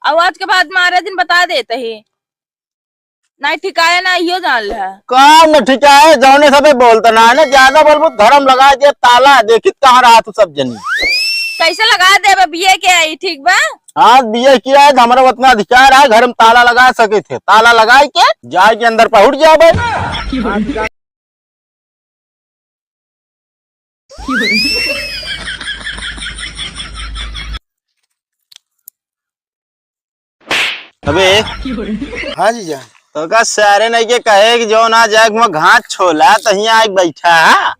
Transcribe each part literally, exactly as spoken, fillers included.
अब आज के बाद मारे दिन बता देत ही। ना ठिकाए ना इहो जान ले। का न ठिकाए, जौने सबे बोलत ना है ना, ज्यादा बोलबू तो घरम लगाइ दे ताला, देखित कहाँ रहा तू सब जनी। कैसे लगा देबे, बिये के आई, ठीक बा? हाँ, बिये किया है, हमरा उतना अधिकार है, घरम ताला लगाइ सके थे, ताला लगाइ के जाए के अंदर पहुँच जाबे। अबे, हाँ जीजा। तो का सारे नहीं के कहे कि जो ना जाए, वहाँ घास छोला, तो हियाँ आके बैठा है।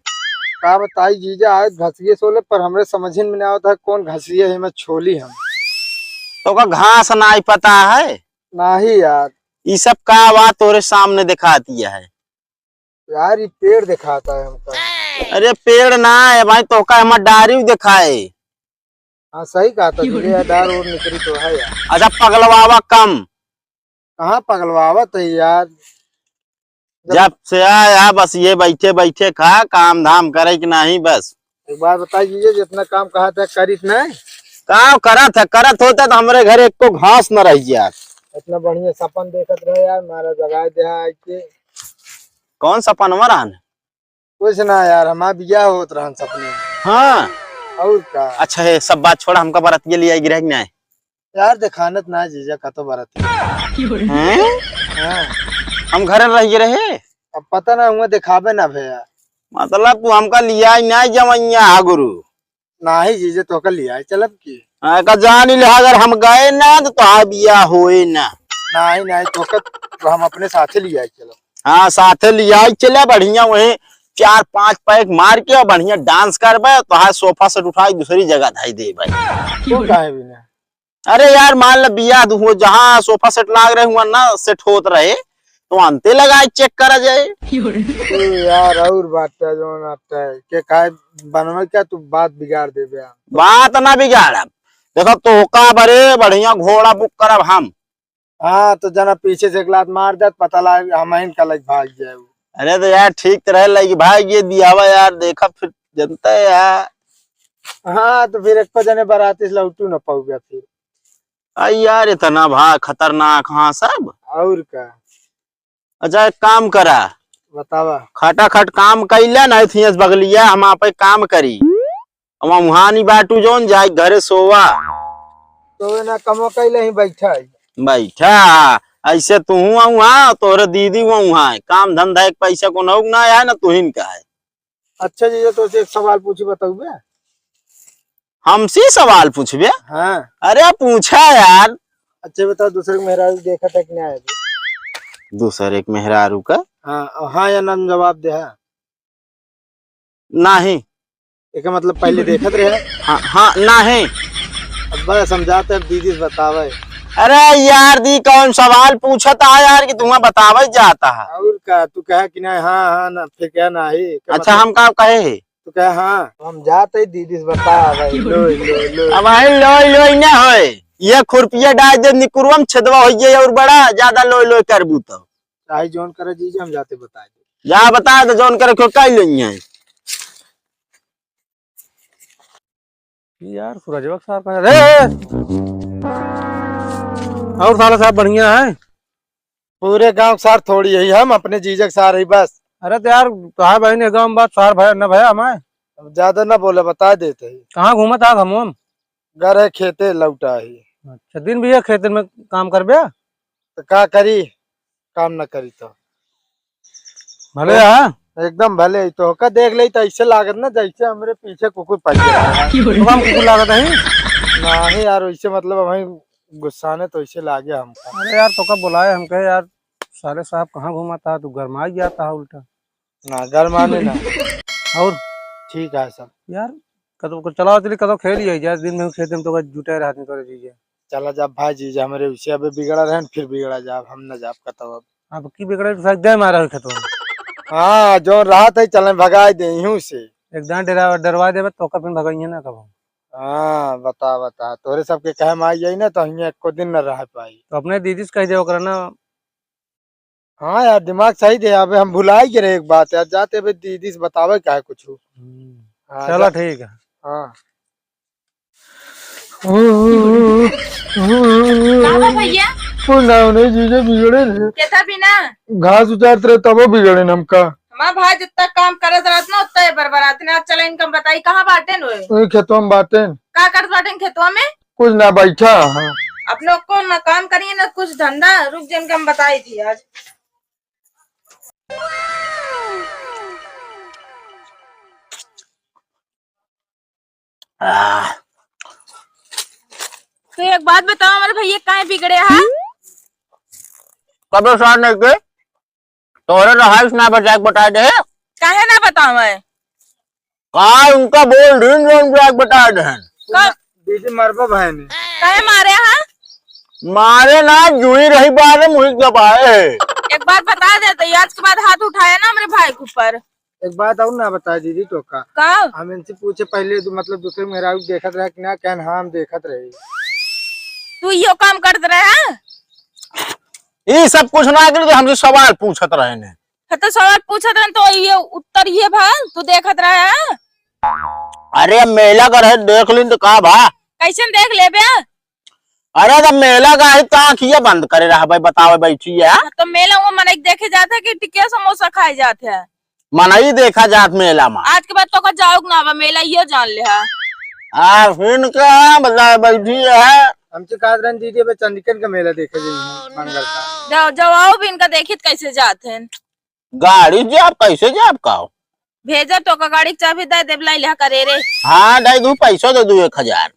का बताई जीजा, आज घसिये सोले, पर हमरे समझ में ना आवत है कौन घसिये है, मैं छोली हम। तो का घास ना ही पता है? नहीं यार। ई सब का बात तोरे सामने दिखाती है? यार, ये पेड़ दिखाता है हमका। अरे, पेड़ ना है भाई, तोहका हमार डारी दिखाए। हाँ, सही कहा था, जुड़े यार, डार और निकली तो है यार। अच्छा, पगलवावा कम। कहाँ पगलवावत है यार? जब जब से आया, बस ये बैठे बैठे खा, काम धाम करे कि नहीं बस। एक बात बताई जीजा, जितना काम कहा था, करित नहीं? काम करत है, करत होता तो हमरे घर एको घास न रह जात। इतना बढ़िया सपन देखत रहे यार, मारा जगाए दे आके। कौन सपनवा रहन? कुछ ना यार, हमार बियाह होत रहन सपने में। हाँ। और का? अच्छा है, सब बात छोड़ा, हमका बरतिया लियाइ गिरह कि नहीं? यार, देखानत ना जीजा, कतो बरतिया। हैं? हाँ। हम घरे रह गए रहे? अब पता ना, हुआ देखाबे ना भैया। मतलब तू हमका लियाइ ना जवैया हा गुरु? नाही जीजा, तोहका लियाइ चलब की? हाँ, का जान ले, अगर हम गए ना तो तोहार बियाह होए ना। नाही, नाही, तोहका तो हम अपने साथे लियाइ चलब। हाँ, साथे लियाइ चले, बढ़िया वही चार पांच पैक मार के और बढ़िया डांस करबे, तोहार सोफा सेट उठाइ दूसरी जगह धइ देबे। तू काहे बिना? अरे यार, मान ल बियाह दु-, हुआ, जहाँ सोफा सेट लाग रहे हुआ ना, सेट होत रहे, तो अंते लगाए चेक करा जाए। ए यार, और बात है, जौन आता है, के काहे बनवे क्या, तू बात बिगाड़ देबे यार। बात ना बिगाड़ब। देखो, तोहका बरे बढ़िया घोड़ा बुक करब हम। हाँ, तो जना पीछे से एक लात मार देत, पता लाग, हम इनका लग भाग जाए। अरे तो यार, ठीक तो रहे, लग भाग ये दियावा यार, देखा फिर जनता है यार। हाँ, तो फिर एको जने बराती से लौटू न पाऊबे फिर। आ यार, इतना भा खतरनाक, हाँ सब। और का? अच्छा, एक काम करा। बतावा। खटाखट काम कइला, नहीं थियस बगलिया, हम आपे काम करी। अब वहाँ नहीं बाटू जौन, जाए घरे सोवा। तो वे ना कमो कइले ही बैठा है। बैठा, ऐसे तू हुआ हुआ, तोहरे दीदी हुआ हुआ है। काम धंधा एक पैसा को नौक ना है, ना तुहिन का है। अच्छा जीजा, तो एक सवाल पूछी, बताउबे? हमसे सवाल पूछबे? हाँ। अरे पूछा यार। अच्छा बताओ, दूसरे के मेहरारू देखा था कि ना है? दूसरे के मेहरारू का? हाँ, हाँ या ना में जवाब दे, हाँ। नाही। एका मतलब पहले देखत रहे? हाँ, हाँ, नाही। अब बड़ा समझाते, अब दीदी से बतावे। अरे यार दी, कौन सवाल पूछत है यार कि तुम्हें बतावे जाता है? और का, तू कहा कि नहीं, हाँ, हाँ, ना, फिर क्या नाही? का अच्छा, मतलब? हम का कहे है? तू कहे, हाँ, हम जाते ही दीदी से बतावे। लो, लो, लो। अब भाई लोई लोई ना होए, ये खुरपिया डाल दे निकुरवा में छेदवा हो जाए और बड़ा ज्यादा लोई लोई करबू तो। चाहे जौन करे जीजा, हम जाते बता दे। जा बता दे, जौन करे क्यों काई लेनी है। यार, सूरजवा के सार कहाँ रे? और साला साहब बढ़िया है? पूरे गांव के सार थोड़ी है, हम अपने जीजा के सार है बस। अरे तो यार, कहा भाई ने गांव में बात सार भाई ना भया हमारे। अब ज्यादा ना बोले, बता देते हैं। कहाँ घूमत आज हम? घर है खेते लौटा है। अच्छा, दिन भी है खेते में काम करबे? तो का करी, काम ना करी तो। भले तो है। एकदम भले ही तो का देख ले तो ऐसे लागत ना जैसे हमरे पीछे कुकुर पड़ गया है। तो हम कुकुर लागत है? नहीं यार, वैसे मतलब हमें गुस्सा ने तो ऐसे लागे हमका। अरे यार, तो का बुलाए हम कहे यार, साले साहब कहाँ घुमाता है, तू गरमाई जाता है उल्टा। ना, गरमाने ना। और? ठीक है सब। यार, कदो को चलाओ चली, कदो खेल ही है, यार, दिन में खेते में तो जुटे रहते तोरे जीजे। चला जा भाई जीजे, हमरे उसे अबे बिगड़ा रहन, फिर बिगड़ा जाब, हम न जाब कतौ अब। अब की बिगड़े तो साथ दे मारा हो खेतवा में। हाँ, जो रात है चले भगाई दे इहूं से। एक दान डरा-, डरवा देबे तो का फिर भगाइए ना कबो। हाँ, बता, बता, तोरे सबके कहे में आई जाई ना तो हियां एको दिन न रह पाई। तो अपने दीदी से कह दे ओकरा ना। हाँ यार, दिमाग सही दे, अबे हम भुलाई गे रहे एक बात यार, जाते अबे दीदी से बतावे का है कुछ। हम्म। हाँ, चलो जा। ठीक है। हाँ। कुछ ना होने, जीजे बिगड़े रहे। केथा बिना? घास उचारत रहे तबो बिगड़े न हमका। हमार भाई जितना काम करत रहत ना, उतना ही बरबरात ना। चला इनका हम बताई, कहाँ बाटेन ओए? वही खेतवा में बाटेन। का करत बाटेन खेतवा में? कुछ ना, बैठा है। अपने को ना काम करिए ना कुछ धंधा। रुक जा, इनका हम बताई थी आज। आह। तो एक बात बताओ, हमारे भैया काहे बिगड़े हैं? कबे सार नहीं के? तोरे रहाइश ना बचाए के बता दे। काहे ना बतावे? का उनका बोल दिन जोन ब्लैक बता दे। कब? दीदी मरबो भाई ने। काहे मारे हैं? मारे ना, जुई रही बारे मुही दबाए। एक बार बता देते, आज के बाद हाथ उठाया ना हमरे भाई के ऊपर। एक बात और ना बताए दीदी तो का? का? हम इनसे पूछे पहले तो मतलब दूसरे मेहरारू देखत रहे कि ना, कहन हाँ हम देखत रहे। तू यो काम करत रहे हैं? ई सब कुछ ना करी तो हमसे सवाल पूछत रहे ने। हाँ, तो सवाल पूछत रहन तो ये उत्तर ये भा, तू देखत रहे हैं? अरे, मेला का रहे, देख लिन तो का भा? कैसे देख लेबे? अरे, जब मेला का है, तो आँखिया बंद करे रह भाई, बतावे बैठी है। हाँ, तो मेला वो मनई देखे जात है कि टिकिया समोसा खाए जात है? मनई देखा जात मेला में। आज के बाद तो का जाओग ना बा, मेला यो जान ले है। आ, फिर का बतावे बैठी है? हमसे कहत रहन दीदी, अबे चंडिकन का मेला देखे जाइए मंगल का। जाओ, जाओ, आओ भी इनका देखित कैसे जात हैं। गाड़ी जाब, कैसे जाब का? भेजब तो का गाड़ी के चाबी दे देब, लाई लिहा करे रे। हाँ, दे दू, पैसो दे दू एक हजार।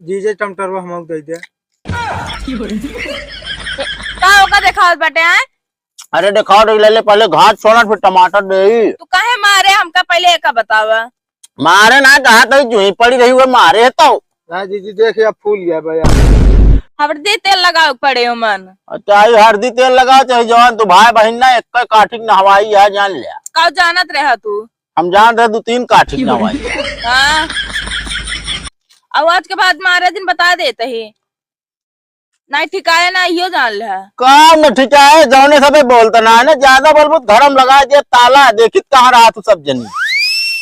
जीजे टमटरवा हमको दे दे। का ओका देखावत बाटे, हैं? अरे देखाओ रे, ले ले, पहले घास छोड़ा, फिर टमाटर दे। तू काहे मारे हमका, पहले एका बतावा। मारे ना, कहा तो जूही पड़ी रही हुए मारे है तो। ना जीजी, देख या फूल गया बा यार। हरदी तेल लगावे के पड़े ओमन। चाहे हरदी तेल लगाओ, चाहे जवान, तू भाई बहिन ना, एक काठी के नहवाई है, जान लिया। का जानत रहा तू? हम जानत रहे दू तीन काठी के नहवाई। हाँ। अब आज के बाद मारे दिन बता देते ही। ना ठिकाए ना इहो जान ले। का न ठिकाए, जौने सबे बोलता ना है ना, ज्यादा बोलबो तो घर में लगा दे ताला, देखित कहाँ रहा तू सब जनी।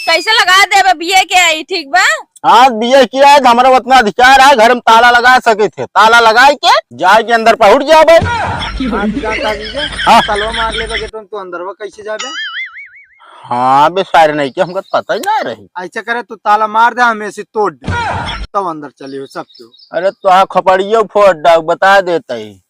कैसे लगा देबे, बीए के आई, ठीक बा? हाँ, बीए किया है, हमारा उतना अधिकार है, घर में ताला लगा सके थे, ताला लगाई के जाए के अंदर पहुँच जाबे। हाँ, तू जानता जीजे? हाँ। तालवा मार लेबे गेट में, तू अंदर वो कैसे जाबे? हाँ बे, सारे नहीं के हमको पता ही ना रही। ऐसे करे, तू ताला मार दे, हमें से तोड़ दे, तब अंदर चली हो सब क्यों। अरे तो हाँ, खपड़ियो फोड़ डाउ, बता देता ही।